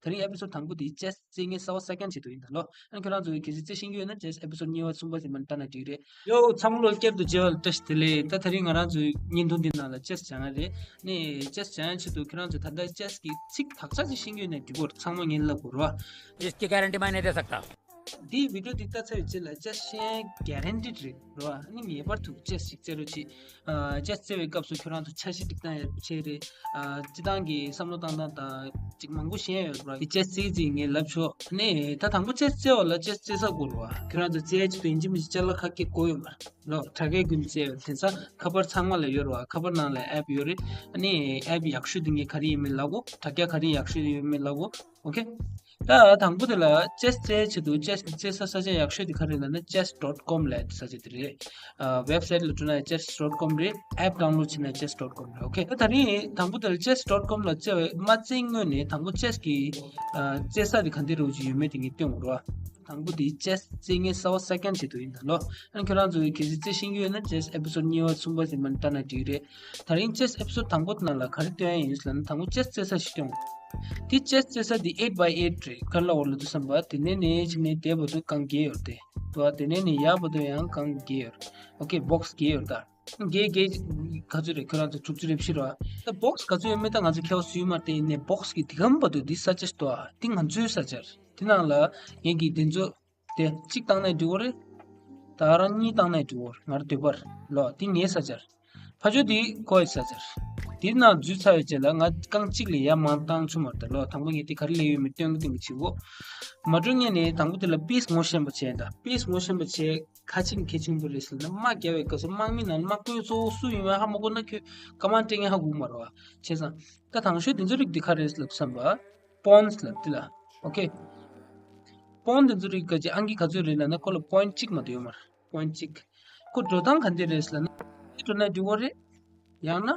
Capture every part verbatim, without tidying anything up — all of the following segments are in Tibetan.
ད་རིང་ཨེ་པི་སོ་ཌི་དང་པོ་དེ་ཅེ་སི་རྩེད་མཁན་གསར་པ་གསར་རྐྱང་བྱེད་དུ་ཡིན་ད་ལོ། ཨ་ཁྱོད་རང་ཚོ་གལ་སྲིད་རྩེད་ཤེས་ཀྱི་ཡོད་ན་ཅེ་སི་ཨེ་པི་སོ་ཌི་གཉིས་པ་གསུམ་པ་ཟིན་པ་ལྟ་ན་འགྲིག་རེད། ཡོ་ཚང་མ་ལོ་བསྐྱར་དུ་མཇལ་བ་ལ་བཀྲ་ཤིས་བདེ་ལེགས། ད་ད་རིང་ང་རང་ཚོའི་བརྙན་ཐུང་འདི་ནང་ལ་ཅེ་སི་སྦྱང་ཡ་རེད། ནས་ཅེ་སི་སྦྱང་ཡ་ཆེད་དུ་ཁྱོད་རང་ཚོས་ད་ལྟ་ཅེ་སི་གི་ཚིག་དག་ཆ་ཅིག་ཤེས་ཀྱི་ཡོད་ན་འགྲིག་གོ། ཚང་མ་ངས་ལབ་དགོས་རེད་བ། इसकी गारंटी मैं नहीं दे सकता। འདིའི་བི་ཌིའོ་འདི་ལྟ་ཚར་བའི་རྗེས་ལ་ཅེ་སི་ཤེས་ཡ་གྷ་རན་ཊིཌ་རེད་རེད་བ། ཨ་ནི་ངེས་པར་དུ་ཅེ་སི་ཞིག་རྩེ་རོགས་གྱིས། ཨ་ཅེ་སི་རྩེ་བའི་སྐབས་སུ་ཁྱོད་རང་ཚོ་འཆར་གཞི་སྒྲིག་སྟངས་ཡག་པོ་བྱས་རེད། ཨ་སྤྱི་བཏང་གི་བསམ་བློ་བཏང་སྟངས་དང་ཅིག་མང་པོ་ཤེས་ཡ་ཡོད་རེད་བ། ཅེ་སི་རྩེ་ཅིག་ངས་ལབ་ཆོག་ཨ་ནི་ད་དང་པོ་ཅེ་སི་རྩེ་བ་ལ་ཅེ་སི་རྩེ་ས་དགོས་རེད་བ། ཁྱོད་རང་ཚོ་རྩེ་ཡ་ཆེད་དུ་ཡིན་གཅིག་མིན་གཅིག་ཅ་ལག་ཁ་སྐད་དགོས་ཡོད་མ་རེད་ལོ། དྲ་རྒྱའི་བརྒྱུད་ནས་རྩེ་བ་དེང་སང་ཁ་པར་ཚང་མ་ལ་ཡོད་རེད་བ། ཁ་པར་ནང་ལ་ཨེབ་ཡོད་རེད། ཨ་ནི་ཨེབ་ཡག་ཤོས་དེ་ངས་ག་རེ་ཡིན་མིན་ལབ་གོ། དྲ་རྒྱ་ག་རེ་ཡག་ཤོས་ཡོད་མིན་ལབ་གོ། ཨོ་ཁེ། ད་དང་པོ་དེ་ལ་ཅེ་སི་རྩེ་ཆེད་དུ་ཅེ་སི་རྩེ་ས་ས་ཆ་ཡག་ཤོས་དེ་ག་རེ་ལབ་ན་ཅེ་སི་ཌོཊ་ཀོམ་ལབ་ས་ཆ་དེ་རེད། ཨ་ཝེབ་སའིཊ་ལ་འགྲོ་ན་ཅེ་སི་ཌོཊ་ཀོམ་རེད། ཨེབ་ཌའུན་ལོཌ་བྱས་ན་ཅེ་སི་ཌོཊ་ཀོམ་རེད། ཨོ་ཁེ། ད་ད་རིང་དང་པོ་དེ་ལ་ཅེ་སི་ཌོཊ་ཀོམ་ལ་རྩེ་བའི་མ་རྩེ་སྔོན་ནས་དང་པོ་ཅེ་སི་གི་ཨ་རྩེ་ས་དེ་ག་འདྲ་རེད་ཅིག་ཡོད་མེད་དེ་ངས་སྟོན་དགོས་རེད་བ། དང་པོ་དེ་ཅེ་སི་རྩེ་མཁན་གསར་པ་གསར་རྐྱང་བྱེད་དུ་ཡིན་ད་ལོ། ཨ་ཁྱོད་རང་ཚོ་གལ་སྲིད་རྩེ་ཤེས་ཀྱི་ཡོད་ན་ཅེ་སི་ཨེ་པི་སོ་ཌི་གཉིས་པ་གསུམ་པ་ཟིན་པ་ལྟ་ན་འགྲིག་རེད། ད་རིང་ཅེ་སི་ཨེ་པི་སོ་ཌི་དང་པོ་ནང་ལ་ག་རེ་སྟོན་ཡ་ཡིན་ཟེར་ན་དང་པོ་ཅེ་སི་རྩེ་ས་ཞིག་སྟོན། དེ་ཅེ་སི་རྩེ་ས་དེ་ཨེཊ་བྷའི་ཨེཊ་རེད། ག་རེ་ལབ་དགོས་རེད་འདུག་བསམ་པ་དེ་ནས་ནས་ཅིག་ནས་དེ་བར་དུ་རྐང་བརྒྱད་ཡོད་རེད་དེ། དེ་བ་དེ་ནས་ནས་ཡར་བར་དུ་ཡང་རྐང་བརྒྱད་ཡོད་རེད། ཨོ་ཁེ། སྦོག་སི་བརྒྱད་ཡོད་རེད་ད། བརྒྱད་བརྒྱད་ག་ཚོད་རེད། ཁྱོད་རང་ཚོ་དྲུག་ཅུ་རེ་བཞི་རེད་བ། ད་སྦོག་སི་ག་ཚོད་ཡོད་མེད་ད་ང་ཚོ་མཁས་པ་སུ་ཡོད་མ་རེད། དེ་ཡིན་ནས་སྦོག་སི་གི་དེ་གམ་བར་དུ་འདི་ས་ཆ་ཞིག་འདུག་ཨ། དེ་ང་ཚོའི་ས་ཆ་རེད། དེ་ནང་ལ་ངེད་ཀྱིས་དེ་ཚོ་དེ་གཅིག་བཏང་ནས་འགྲིག་གི་རེད། ད་རང་གཉིས་བཏང་ནས་འགྲིག་གི་རེད། ང་རང་འདོད་པ་རེད་ལོ། དེ་ངའི་ས་ཆ་རེད། ཕ་ཆོས་དེ་ཁོའི་ས་ཆ་རེད། དེ་ནང་འཛུལ་ཚར་བའི་རྗེས་ལ་ང་རྐང་གཅིག་ལས་ཡར་མར་བཏང་ཆོག་མ་རེད་ད་ལོ། དང་པོ་ངས་དེ་ག་རེ་ལས་ཡོད་མེད་སྟོན་གི་སྟོན་གི་བྱེད་དགོས། མ་འགྲོ་སྔོན་ནས་དང་པོ་དེ་ལ་པིས་ངོ་ཤེས་པ་བྱས་ད། པིས་ངོ་ཤེས་པ་བྱས། ག་ཅིག་གལ་ཆེན་པོ་རེད་ཟེར་ན་དམག་རྒྱག་པའི་སྐབས་སུ་དམག་མི་ནང་དམག་དཔོན་གཙོ་བོ་སུ་ཡིན་པ་ཧ་མ་གོ་ན་ཁྱོད་ཀ་མན་ཌི་སྤྲད་མཁན་ཧ་གོ་གི་མ་རེད་བ། བྱས་ཙང་ད་དང་ཤོས་དེ་ཚོ་རིགས་འདི་ག་རེ་རེད་ལབ་བསམ་པ། པོན་སི་ལབ་འདི་ལ། ཨོ་ཁེ། པོན་སི་དེ་ཚོ་རིགས་ག་ཅིག་ཨང་ཀི་ག་ཚོད་རེད་ལབ་ན་ཁོ་ལ་པོའིན་ཊི་གཅིག་མ་གཏོགས་ཡོད་མ་རེད། པོའིན་ཊི་གཅིག་ཁོ་འགྲོ་སྟངས་ག་འདྲ་རེད་ལབ་ན། འདི་འགྲོ་ན་འགྲིག་གི་རེད། ཡང་ན།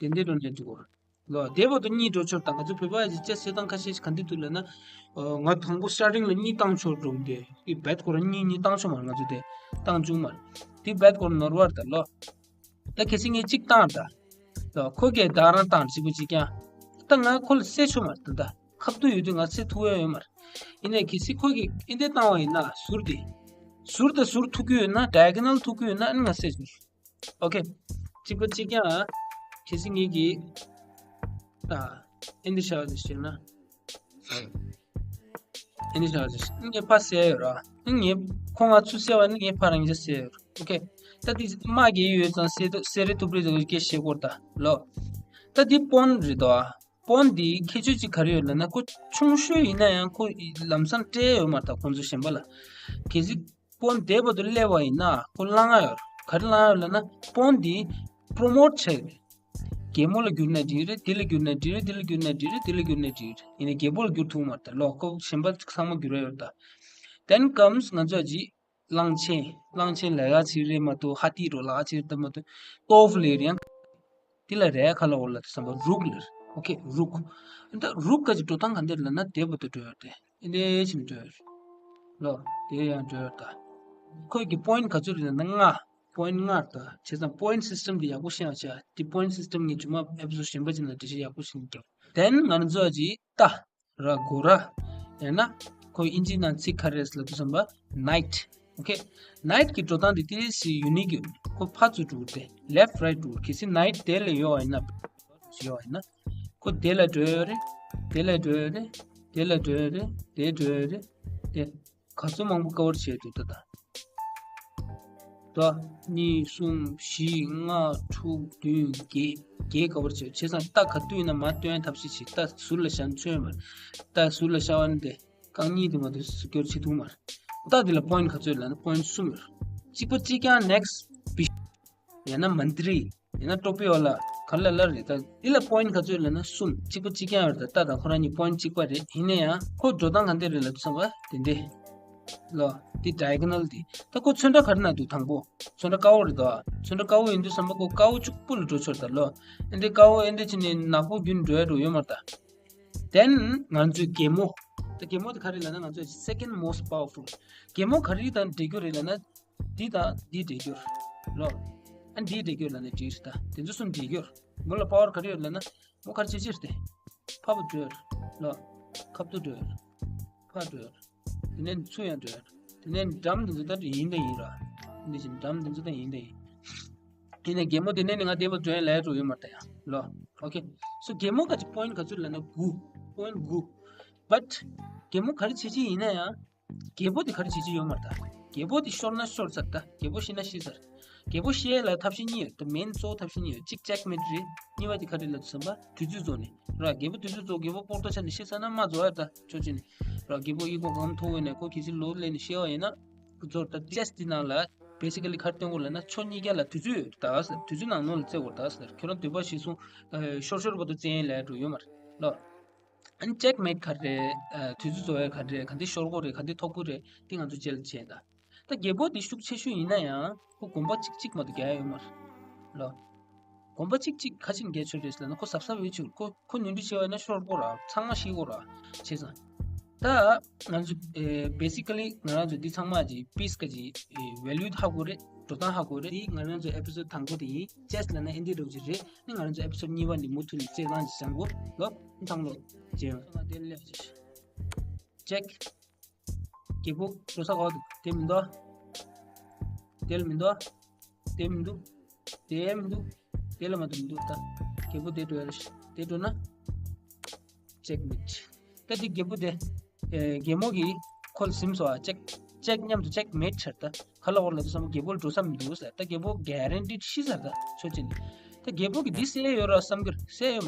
དེ་འདྲ་འགྲོ་ན་འགྲིག་གི་རེད། ལོ། དེ་བར་དུ་གཉིས་འགྲོ་ཆོག་ད། ང་ཚོ་བོད་པ་ཡི་ཅེ་སི་རྩེ་སྟངས་ཁ་ཤས་ཤིག་ག་འདྲ་འདུག་ལབ་ན། ཨ་ང་དང་པོ་སི་ཊར་ཊིང་ལ་གཉིས་བཏང་ཆོག་འགྲོ་འདི། ཨི་བེད་ཁོ་རང་གཉིས་གཉིས་བཏང་ཆོག་མ་རེད། ང་ཚོ་དེ་བཏང་བཅུག་མ་རེད། དེ་བེད་ཁོ་རང་ནོར་བ་རེད་ད་ལོ། ད་གལ་སྲིད་ངས་གཅིག་བཏང་ད། ལོ། ཁོ་གིས་ད་རང་བཏང་གཅིག་པོ་གཅིག་རྐྱང་། ད་ང་ཁོ་ལ་བསད་ཆོག་མ་རེད་ད། ཁ་ཐུག་ཡོད་དུས་ང་བསད་ཐུབ་ཡ་ཡོད་མ་རེད། ཡིན་ནའི་གལ་སྲིད་ཁོ་གིས་ཨེ་འདྲ་བཏང་བ་ཡིན་ན་ཟུར་དེ། ཟུར་དང་ཟུར་ཐུག་གི་ཡོད་ན་ཌའི་གོ་ནལ་ཐུག་གི་ཡོད་ན་ཨ་ནི་ང་བསད་ཆོག་ཨོ་ཁེ། གཅིག་པ་གཅིག་རྐྱང་ཨ། གལ་སྲིད་ངེད་ཀྱིས་ད་ཨེ་འདི་ཤར་ཟེར་ན། ཨེ་འདི་ཤར་ཟེར་ངས་ཕར་བསད་ཡོད་ར། ངས་ཁོ་ང་ཚུར་བསད་པ་ནི་ངས་ཕར་རང་ཅག་བསད་ཡོད་ར། ཨོ་ཁེ། ད་འདི་དམག་རྒྱག་ཡོད་ཙང་བསད་དུ་བསད་རེ་ཐུབ་རེ་ཟེར་བའི་སྐད་བཤད་སྐོར་ད་ལོ། ད་འདི་པོན་རེད་དོ། པོན་འདི་ཁྱད་ཆོས་གཅིག་ག་རེ་ཡོད་ལབ་ན་ཁོ་ཆུང་ཤོས་ཡིན་ན་ཡང་ཁོ་ལམ་སང་སྤྲད་ཡོད་མ་རེད་ད་ཁོང་ཚོ་གཞན་པ་ལ། གལ་སྲིད། པོན་དེ་བར་དུ་སླེབས་པ་ཡིན་ན་ཁོ་བླང་ཡ་ཡོད། ག་རེ་བླང་ཡ་ཡོད་ལབ་ན་པོན་དེ་པྲོ་མོཊ་བྱས་རེད། རྒན་མོ་ལ་བསྒྱུར་ན་འགྲིག་རེད། དེ་ལ་བསྒྱུར་ན་འགྲིག་རེད། དེ་ལ་བསྒྱུར་ན་འགྲིག་རེད། དེ་ལ་བསྒྱུར་ན་འགྲིག་རེད། ཡིན་ནའི་རྒད་པོ་ལ་བསྒྱུར་ཐུབ་མ་རེད་ད་ལོ། ཁོ་གཞན་པ་ཚང་མ་བསྒྱུར་ཡ་ཡོད་ད། Then comes ང་ཚོ་ཅིག་གླང་ཆེན། གླང་ཆེན་ལ་ཡ་ཅིག་རེད་མ་གཏོགས་ཧ་ཏི་རོ་ལ་ཡ་ཅིག་རེད་མ་གཏོགས་ཏོབ་ལེ་རེད་ཡང་། དེ་ལ་རེད་ཁ་ལ་འོ་ལ་དུ་བསམ་པ་རུག་ལེར། ཨོ་ཁེ་རུག་ད་རུག་ག་ཅིག་འགྲོ་སྟངས་ག་འདྲ་ལབ་ན་དེ་བར་དུ་འགྲོ་ཡོད་དེ། ཨེ་འདྲ་ཞིག་འགྲོ་ཡོད། ལོ། དེ་ཡང་འགྲོ་ཡོད་ད། ཁོས་ཀྱི་པོ་ཡིན་ག་ཚོད་རེད་ན་ལྔ། པོ་ཡིན་ལྔ་རེད་ད། བྱས་ཙང་པོ་ཡིན་སི་སི་ཊེམ་དེ་ཡག་པོ་ཤེས་ཡ་བྱ། དེ་པོ་ཡིན་སི་སི་ཊེམ་ངས་རྗེས་མ་ཨེ་པི་སོ་ཌི་གཞན་པ་ཅིག་ནང་འགྲེལ་བཤད་ཡག་པོ་ཞིག་རྒྱབ། དེན་ང་རང་ཚོ་ཅིག་ལྟ། ར་གོ་ར། ཡང་ན་ཁོ་ཨིན་ཇི་ནང་ཚིག་ག་རེ་རེད་ལབ་དུས་ཙམ་པ་ནའིཊ། ཨོ་ཁེ། ནའིཊ་གི་འགྲོ་སྟངས་དེ་ཏི་རི་སི་ཡུ་ནིག་ཡོད། ཁོ་ཕར་ཚུར་འགྲོ་གི་རེད། ལེཕ་རའིཊ་འགྲོ་གི་རེད། གལ་སྲིད་ནའིཊ་དེ་ལ་ཡོད་པ་ཡིན་ན། ཡོད་པ་ཡིན་ན། ཁོ་དེ་ལ་འགྲོ་ཡོད་རེད། དེ་ལ་འགྲོ་ཡོད་རེད། དེ་ལ་འགྲོ་ཡོད་རེད། དེ་འགྲོ་ཡོད་རེད། དེ། ག་ཚོད་མང་པོ་ཀ་བར་བྱས་འདུག་ད་ད། ད། གཉིས་གསུམ་བཞི་ལྔ་དྲུག་བདུན་བརྒྱད། བརྒྱད་ཀ་བར་བྱས། བྱས་ཙང་ད་ག་དུས་ཡིན་ན་མར་སྟོན་ཐབས་ཤེས་བྱེད། ད་ཟུར་ལ་བཞག་ན་ཆོད་མ་རེད། ད་ཟུར་ལ་བཞག་པ་ནི་དེ་རྐང་གཉིས་དེ་མ་གཏོགས་ཟུར་སྐྱོར་བྱེད་ཐུབ་མ་རེད། ད་དེ་ལ་པོ་ཡིན་ག་ཚོད་ལབ་ན་པོ་ཡིན་གསུམ་ཡོད་རེད། གཅིག་པ་གཅིག་རྐྱང་ནེག་སི་ཊི་བི་ཤ། ཡང་ན་མན་ཏི་རི། ཡང་ན་ཀྲོ་པི་ཨོ་ལ། ག་ལ་ལ་རེད་ད། འདི་ལ་པོ་ཡིན་ག་ཚོད་ལབ་ན་གསུམ། གཅིག་པ་གཅིག་རྐྱང་ཡོད་རེད་ད། ད་ད་ཁོ་རང་གཉིས་པོ་ཡིན་གཅིག་པ་རེད། ཡིན་ན་ཡང་ཁོ་འགྲོ་སྟངས་ག་འདྲ་རེད་ལབ་དུས་ཙམ་པ་དེ་འདྲས། ལོ། འདི་ཌའི་གོ་ནལ་འདི། ད་ཁོ་ཚོན་ཁྲ་ག་རེ་ན་འདུག་དང་པོ། ཚོན་ཁྲ་དཀར་པོ་རེད་དོ། ཚོན་ཁྲ་དཀར་པོ་ཡིན་དུས་ཙམ་པ་ཁོ་དཀར་པོ་གཅིག་པུ་ལ་འགྲོ་ཆོག་ད་ལོ། ཨེ་འདྲས་དཀར་པོ་ཨེ་འདྲས་བྱས་ནས་ནག་པོ་བརྒྱུད་འགྲོ་ཡ་འགྲོ་ཡོད་མ་རེད་ད། དེན་ང་ཚོའི་རྒན་མོ། ད་རྒན་མོ་དེ་ག་རེ་ལབ་ན་ང་ཚོའི་སེ་ཀེན་མོ་སི་ཊི་པ་ཝར་ཕུལ། རྒན་མོ་ག་རེ་དང་འདྲེས་རྒྱུ་རེད་ལབ་ན། འདི་དང་འདི་འདྲེས་རྒྱུ་རེད། ལོ། ཨ་འདི་འདྲེས་རྒྱུ་ལབ་ན་འགྲིག་རེད་ད། དེ་ཚོ་གསུམ་འདྲེས་རྒྱུ་རེད། མོ་ལ་པ་ཝར་ག་རེ་ཡོད་ལབ་ན། མོ་ག་རེ་བྱེད་ཀྱི་རེད་དེ། ཕ་བུ་འགྲོ་ཡོད་རེད། ལོ། ཁ་ཐུག་འགྲོ་ཡོད། ཕར་འགྲོ་ཡོད། དེ་ནས་ཚུར་ཡང་འགྲོ་ཡོད། དེ་ནས་འགྲམ་དེ་ཚོ་ད་ཡིན་ད་ཡིན་ར། འདི་བཞིན་འགྲམ་དེ་ཚོ་ད་ཡིན་ད་ཡིན། ཡིན་ནའི་རྒན་མོ་དེ་ནས་ནི་ང་དེ་བ་འགྲོ་ཡ་ལས་འགྲོ་ཡོད་མ་རེད་ཡ། ལོ། ཨོ་ཁེ། སོ་རྒན་མོ་ག་ཅི་པོ་ཡིན་ག་ཚོད་ལ་ན་དགུ། པོ་ཡིན་དགུ། བཊ། རྒན་མོ་ག་རེ་བྱེད་ཀྱི་ཡིན་ན་ཡང་། རྒད་པོ་དེ་ག་རེ་བྱེད་ཀྱི་ཡོད་མ་རེད་ད། རྒད་པོ་དེ་ཤོར་ན་ཤོར་ཚར་ད། རྒད་པོ་ཤི་ན་ཤི་ཚར། རྒད་པོ་ཤི་ཡ་ལ་ཐབས་ཤེས་གཉིས་ཡོད་ད། མེན་གཙོ་བོ་ཐབས་ཤེས་གཉིས་ཡོད། གཅིག་ཅེག་མེཊ་རེད། གཉིས་པ་དེ་ག་རེ་ལབ་དུས་ཙམ་པ་དུས་ཚོད་རྫོགས་ནས་ར། རྒད་པོ་དུས་ཚོད་རྫོགས། རྒད་པོ་སྤོར་ཏོ་ཆ་ནས་ཤི་ཚར་ན་མ་རྫོགས་ཡ་ད་ཆོག་ཅི་ནས་ར། རྒད་པོ་ཡི་གོ་གམ་ཐོག་འོག་ནས་ཁོ་གི་ཚེ་ལོ་ལས་ནས་ཤི་བ་ཡིན་ན། རྫོགས་ད། ཅེས་དེ་ནང་ལ་བེ་སི་ཀ་ལི་ག་རེ་སྟོན་དགོས་ལབ་ན་ཕྱོགས་གཉིས་ཀ་ལ་དུས་ཚོད་ཡོད་ད་ཟེར། དུས་ཚོད་ནང་ནོར་ལ་རྩེ་དགོས་ད་ཟེར། ཁྱོད་རང་འདོད་པ་གཞིར་བཟུང་ཤོར་ཤོར་བར་དུ་རྩེ་ཡ་ལས་འགྲོ་ཡོད་མ་རེད་ལོ། ཨ་ནི་ཅེག་མེཊ་ག་རེ་རེད། དུས་ཚོད་རྫོགས་ཡ་ག་རེ་རེད། ག་འདི་ཤོར་གོ་རེད། ག་འདི་ཐོབ་གོ་རེད། འདི་ང་ཚོ་རྗེས་ལ་བྱས་ད། ད་རྒད་པོ་འདི་ཤུགས་ཆེ་ཤོས་ཡིན་ན་ཡང་ཁོ་གོམ་པ་གཅིག་གཅིག་མ་གཏོགས་རྒྱག་ཡ་ཡོད་མ་རེད་ལོ། གོམ་པ་གཅིག་གཅིག་ག་ཅིག་རྒྱག་ཆོག་རེད་ཟེར་ན་ཁོ་གཟབ་གཟབ་ཡོད་ཆོག་ཁོ་ཁོ་ནོར་འཁྲུལ་བྱས་པ་ཡིན་ན་ཤོར་གོ་ར། ཚང་མ་ཤི་གོ་ར། བྱས་ཙང་། ད་ང་ཚོ་བེ་སི་ཀ་ལི་ང་རང་ཚོ་འདི་ཚང་མ་གི་པིས་ཀ་གི་ཝེ་ལུ་ཧ་གོ་རེད། འགྲོ་སྟངས་ཧ་གོ་རེད། འདི་ང་རང་ཚོ་ཨེ་པི་སོ་ཌི་དང་པོ་དེ་ཡིན། ཅེས་ལབ་ན་ཨེ་འདི་རོགས་ཅིག་རེད། ནི་ང་རང་ཚོ་ཨེ་པི་སོ་ཌི་གཉིས་པ་ནི་མུ་མཐུད་ནས་རྩེད་སྟངས་ཅིག་བྱང་གོ་ལོ། ཚང་ལོ། ཅེས་ང་དེ་ལས་ཅེག་རྒད་པོ་འགྲོ་ས་ག་པར་འདུག་དེ་མི་འདུག་དེ་ལ་མི་འདུག་དེ་མི་འདུག་དེ་མི་འདུག་དེ་ལ་མ་གཏོགས་མི་འདུག་ད་རྒད་པོ་དེ་འགྲོ་ཡ་རེད། དེ་འགྲོ་ན་ཅེག་མེཊ། ད་དེ་རྒད་པོ་དེ་རྒན་མོ་གིས་ཁོ་ལ་ཟིན་སོང་ཨ། ཅེག་ཅེག་མཉམ་དུ་ཅེག་མེཊ་ཆགས་ད། ག་ལ་བོར་ལ་དུ་བསམ་རྒད་པོ་ལ་འགྲོ་ས་མི་འདུག་ཟེར། ད་རྒད་པོ་གྷ་རན་ཊིཌ་ཤི་ཚར་ད་ཆོག་ཅི་ནས། ད་རྒད་པོ་གིས་འདི་སེལ་ཡོད་ར་བསམ་གི་རེད། སེལ་ཡོད་མ་